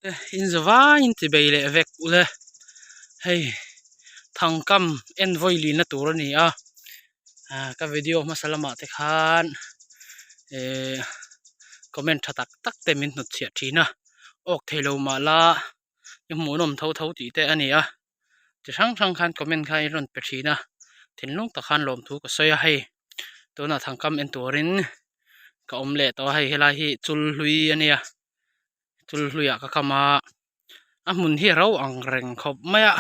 Te in za vaiin ti bei leh vek ule hei thangkam en vawi lihna tur a ni a ah ka video hmasa lamah te khan ehh comment tha tak tak te min hnutchhiah thin a awk theilo mah la i hmuhnawm tho tho tih te a ni a chi hrang hrang khan comment kha in rawn pe thin a thinlung tak khan lawmthu ka sawi a hei tunah thangkam en turin ka awm leh tawh a hei helai hi chul hlui a nia. Chul hluiah ka kam a, a hmun hi a ro ang reng khawp mai a,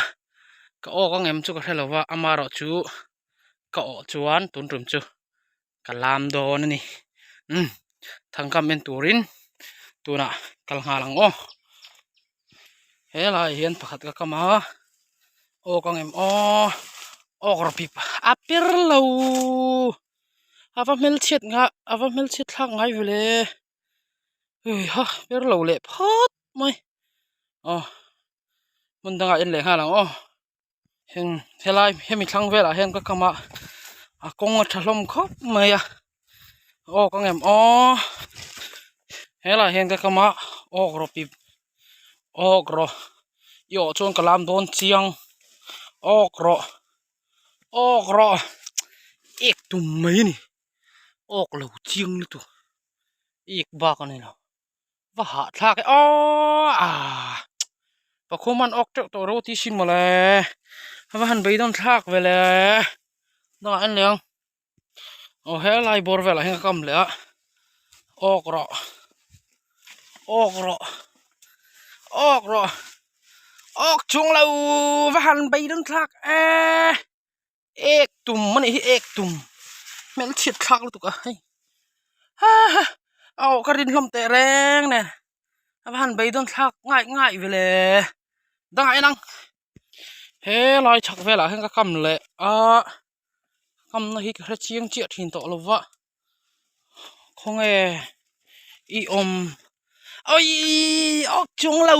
ka awk ang em chu ka hre lo va amaherawh chu ka awh chuan tun tum chu ka lam dawn a ni umm thangkam en turin tunah kal nghal ang aw helaiah hian pakhat ka kam a awk ang em aw awk rawh pip a per lo a va hmelchhiat nga a va hmelchhiat thlak ngai ve le. Hei ha per lo leh phawt mai aw hmun dangah en leh nghal ang aw heng helai hemi thlang velah hian ka kam a a kawng a tha hlawm khawp mai a awk ang em aw helaiah hian ka kam a awk rawh pip awk rawh i awh chuan ka lam dawn chiang awk rawh awk rawh ek tum mai a ni. Awk lo chiang lutuk ik bak a ni lo va hahthlak e aww ah pakhum an awk teuh tawh ro tih sin mawle a va han beidawn thlak ve le dangah en leh ang aw helai bawr velah hian ka kam leh a awk rawh awk rawh awk rawh awk chung lo va han beidawn thlak e. Ek tum a nih hi ek tum hmelchhiat thlak lutuk a hei ha ha a awh ka rin hlawm teh reng nen a va han beidawn thlak ngaih ngaih ve le dangah en ang helai chhak velah hian ka kam leh a kamna hi ka hre chiang chiah thin tawh lo va khawnge i awm awii awk chuang lo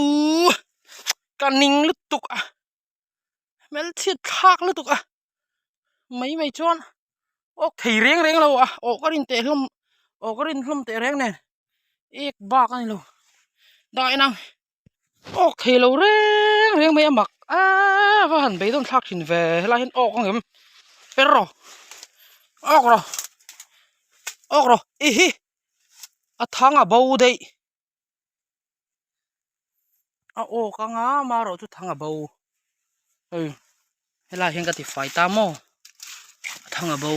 ka ning lutuk a. Hmelchhiat thlak lutuk a mai mai chuan awk thei reng reng lo a awh ka rin teh hlawm awh ka rin hlawm teh reng nen ek bak a ni lo dah en ang awk thei lo reng reng mai a mak a va han beidawn thlak thin ve helai hian awk ang em per rawh awk rawh awk rawh i hi a thang a bo daih. A awk anga amaherawh chu thang a bo hei helaiah hian ka ti fai ta maw a thang a bo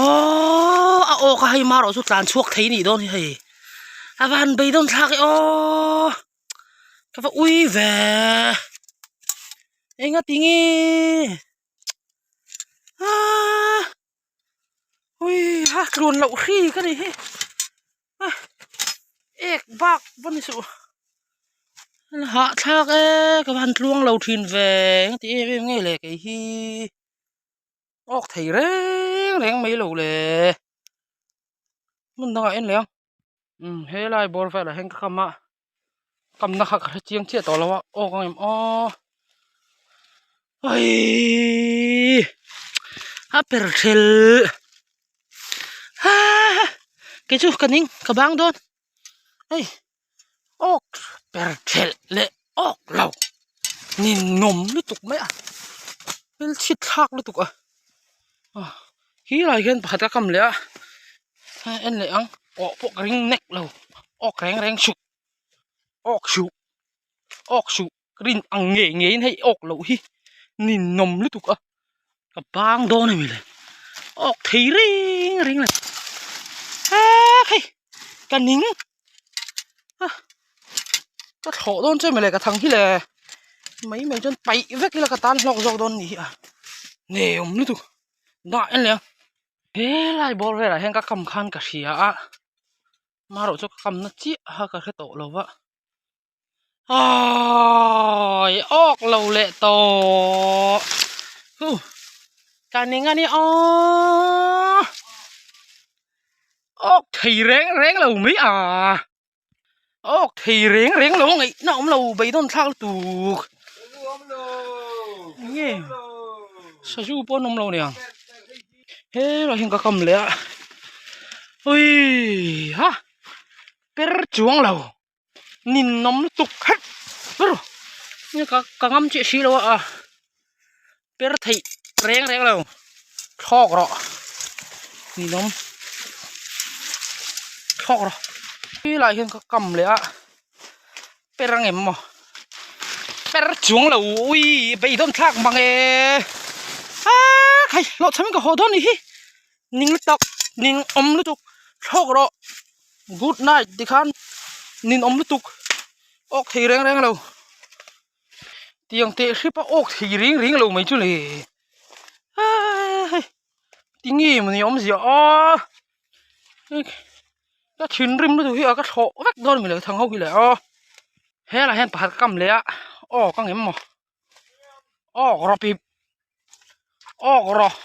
aww a awk a hei amaherawh chu tlan chhuak thei anih dawn hi hei a va han beidawn thlak e aww ka va ui ve enga tinge aaa ui ha tlun loh hri ka ni hi. Ek bak va ni suh hahthlak e ka va han tluang lo thin ve eng ti em em nge le kei hi awk thei reng reng mai lo le hmun dangah en leh ang umm helai bawr velah hian ka kam a kamna kha ka hre chiang chiah tawh lo a awk ang em aw awii a per thelh haa kei chu ka ning ka bang dawn hei awk per thelh leh awk lo ninawm lutuk mai a thil chhit thlak lutuk a khi lai hian pakhat a kam leh a en leh ang awh pawh ka ring nek lo awk reng reng suh awk suh awk suh ka rin ang ngei ngeiin hei awk loh hi ninawm lutuk a ka bang dawn a mi le awk thei reng reng le hek hei ka ning a ka thlawh dawn che mawle ka thang hi le mai mai chuan paih vek ila ka tan hlawk zawk dawn ni hi a ngeiawm lutuk dah en leh ang helai bawr velah hian ka kam khan ka hria a marawh chu ka kamna chiah kha ka hre tawh lo va. Awii awk lo leh tawh hu ka ning a ni aw awk thei reng reng lo mai a awk thei reng reng lo ngaihna awm lo beidawn thlak lutuk enge sazu pawh an awm lo aniang helaiah hian ka kam leh a awii ha per chuang lo. Ninawm lutuk khat ber ka ka ngam chiah si lo a per theih reng reng lo thlawk rawh ninawm thlawk rawh ti lai hian ka kam leh a per ang em maw per chuang lo ui beidawn thlak mang e a khai hlawhchham in ka haw dawn nih hi. Ning lutuk ning awm lutuk thlawk rawh good night tikhan nin awm lutuk awk thei reng reng lo tiang teh hrep a awk thei reng reng lo mai chu le hei tinge mawni awmzia a ka thinrim lutuk hi a ka thlawh vek dawn a ni lo thang ho hi le aw helaiah hian pakhat ka kam leh a awk ang em maw awk rawh pip awk rawh.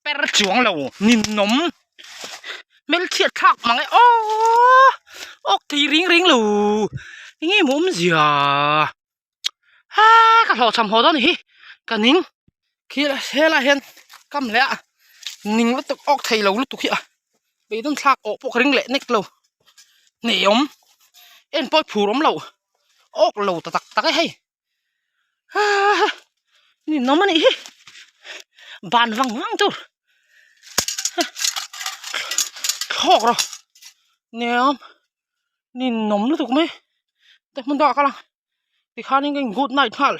Per chuang lo ninawm hmelchhiat thlak mang e aww awk thei ring ring lo eng nge maw awmzia haa ka hlawhchham haw dawn a ni hi ka ning khi helaiah hian kam leh a ning lutuk awk thei lo lutuk hi a beidawn thlak awh pawh ka ring leh nek lo hneawm en pawh i phur awm lo awk lo ta tak tak e hei. Haa ninawm a nih hi ban vang vang tur thlawk rawh niam ninawm lutuk mai te hmun dangah kal ang tikhanin ka in good night nghal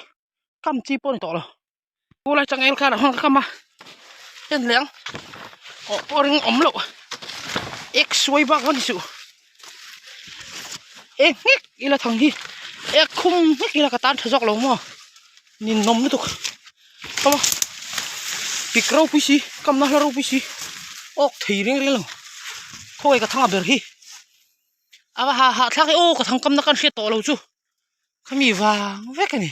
kam chi pawh a ni tawh lo chu lai changel khan a hmang ka kam a en leh ang awh pawh ring awm loh ek suai bak va ni suh. Eng nghek ila thang hi ek khum nghek ila ka tan tha zawk lo maw ninawm lutuk awm a pik ropui si kamna hla ropui si awk thei reng reng lo khawngaih ka thang a ber hi a va ha hahthlak e aw ka thang kamna kan hriat tawh lo chu khami vang vek a ni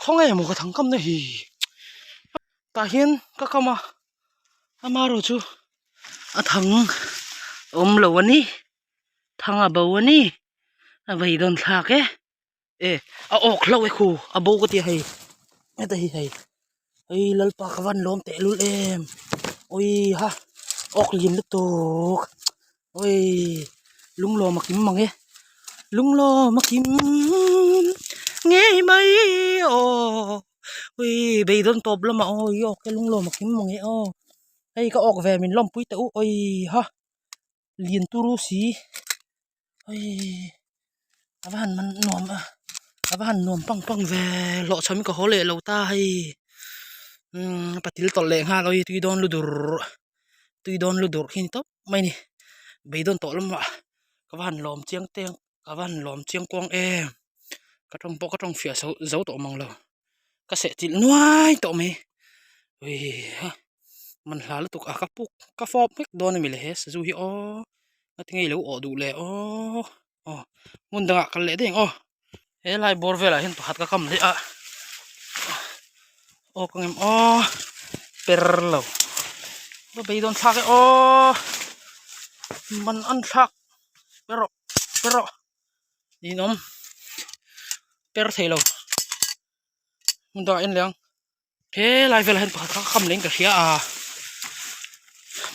khawngaih maw ka thang kamna hi tah hian ka kam a amaherawhchu a thang awm lo a ni thang a bo a ni a vei dawn thlak e e a awk hlauh e khu a bo ka ti a hei heta hi hei hei lalpa ka van lawm teh lul em awi ha awk lian lutuk awi lunglawm a kim mang e lunglawm a kim ngei mai aw. Ui beidawn tawp lamah aw i awk te lunglawm a kim mange aw hei ka awk ve min lawmpui teh u awi ha lian turu si ui a va han man nuam a a va han nuam pang pang ve hlawhchham ka haw leh lo ta hei umm patil tawlh leh nghal awi tui dawn lu dur tui dawn lu dur khi ni tawp mai a ni beidawn tawh lamah ka va han lawm chiang teng. Ka va han lawm chiang kuang em ka tawng pawh ka tawng fiah zo zo tawh mang lo ka seh chilh nuai tawh mai ui ha man hla lutuk a ka puk ka fawp vek dawn a mi le he sazu hi aw ngati nge i lo awh duh le aw aw hmun dangah kal leh daih ang aw helai bawr velah hian pakhat ka kam leh a aw ka ngem aw per lo va beidawn thlak e aw man an thlak per rawh. Per rawh ninawm per thei lo hmun dangah en leh ang helai velah hian pakhat kha ka kham leh in ka hria a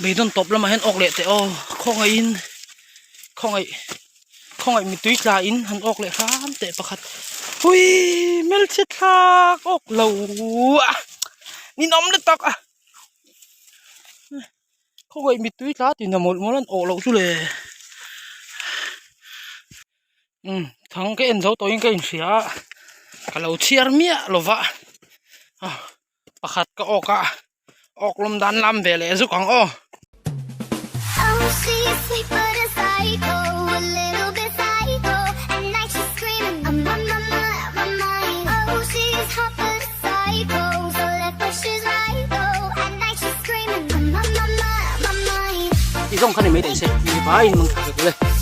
beidawn tawp lamah hian awk leh teh aw khawngaihin khawngaih khawngaih mitui tla in han awk leh hram teh pakhat hui hmelchhe thlak awk lo a ninawm lutuk a. Khawngaih mittui tla tih na mawlh mawlh an awh loh chu le umm thang ka en zo tawhin ka inhria a ka lo chhiar miah lo va ah pakhat ka awk a awk lawm dan lam ve leh zuk ang aw. Ti zawng kha ni mai teh se mi vai in mang tha vek le.